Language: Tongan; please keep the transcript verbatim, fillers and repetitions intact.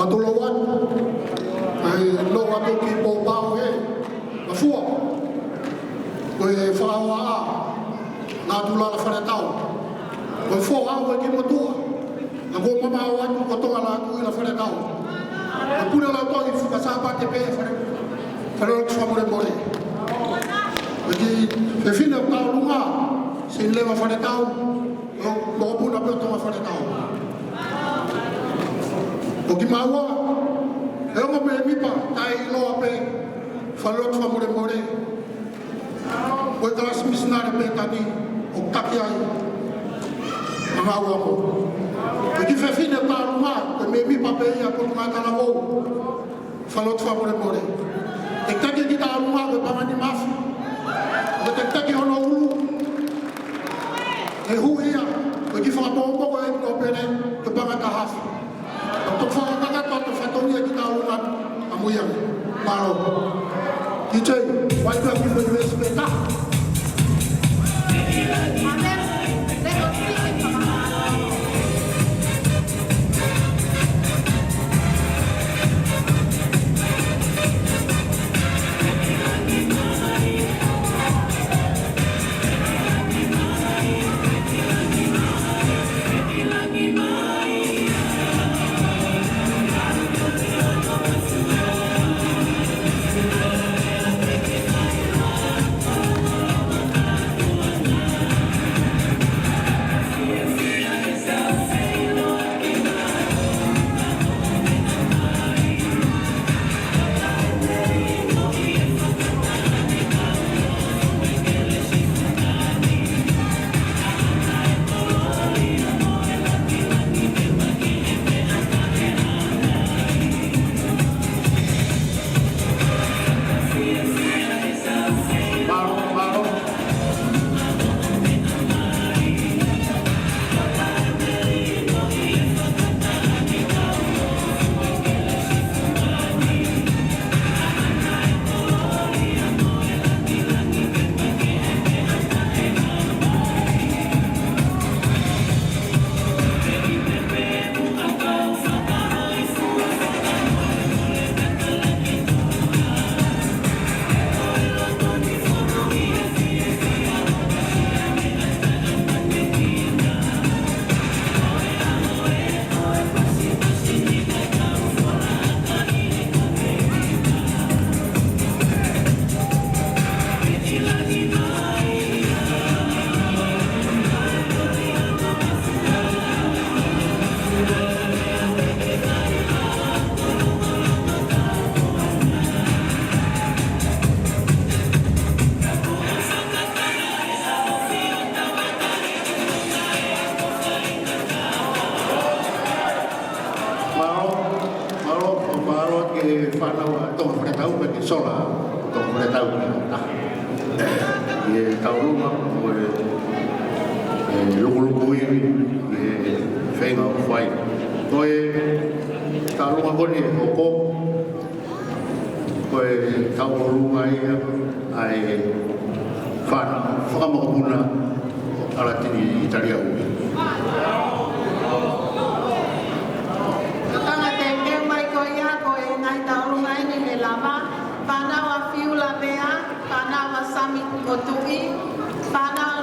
Matu lau atu, ʻa e lau atu ki Pōpao he, Mafua. Ko e fakaʻofoʻofa, Natulala Faletau. Ko e foha ko e kiʻi motuʻa. Naʻa ku mamaʻo atu ko Tonga Lātūʻila Faletau. Ko e pule lau atu ʻi Fuka Sāpate pē Fale, Falelotu Fakamolemole. Ko e kiʻi fefine ʻo Taulunga, Seinileva Faletau. ʻO, ʻo puna pē ʻo Tonga Faletau. ʻO kimaua, ʻe ongo mēmipa taʻeʻiloa pē, Falelotu Fakamolemole. Ko e kalasi misinale pē tani, ʻo taki ai, ʻa Ngāuamo. Ko e kiʻi fefine ʻo Taulunga, ko e mēmipa pē ia ʻo Potungāue Talavou. Falelotu Fakamolemole. Tekiteki ʻa Taulunga ko e paʻanga nima afe. Ko e tekiteki hono ʻulu. ʻE hū ia, ko e kiʻi fakapōpō ko e ʻi Nōpele, ko e paʻanga taha afe. Ko e toki fakakakato atu fatongia ʻa Taulunga, ʻamui ange. Mālō. D J, wai pē ki he first pē taha. Mālō, mālō, mālō ki he fānau ʻa Tonga Faletau, pea ke sola Tonga Faletau. ʻI he Taulunga, ko e, e, lukuluku ivi, ʻi he feinga ʻoku fai. Ko e Taulunga ko eni ʻe hoko, ko e tauʻolunga ia ʻa e fānau fakamokopuna ʻAlatini ʻItalia Hui. Tokanga teuteu mai ko ia ko e ngaahi tauʻolunga eni ne lava, fānau ʻa Fiula Vea, fānau ʻa Sami Motuʻi,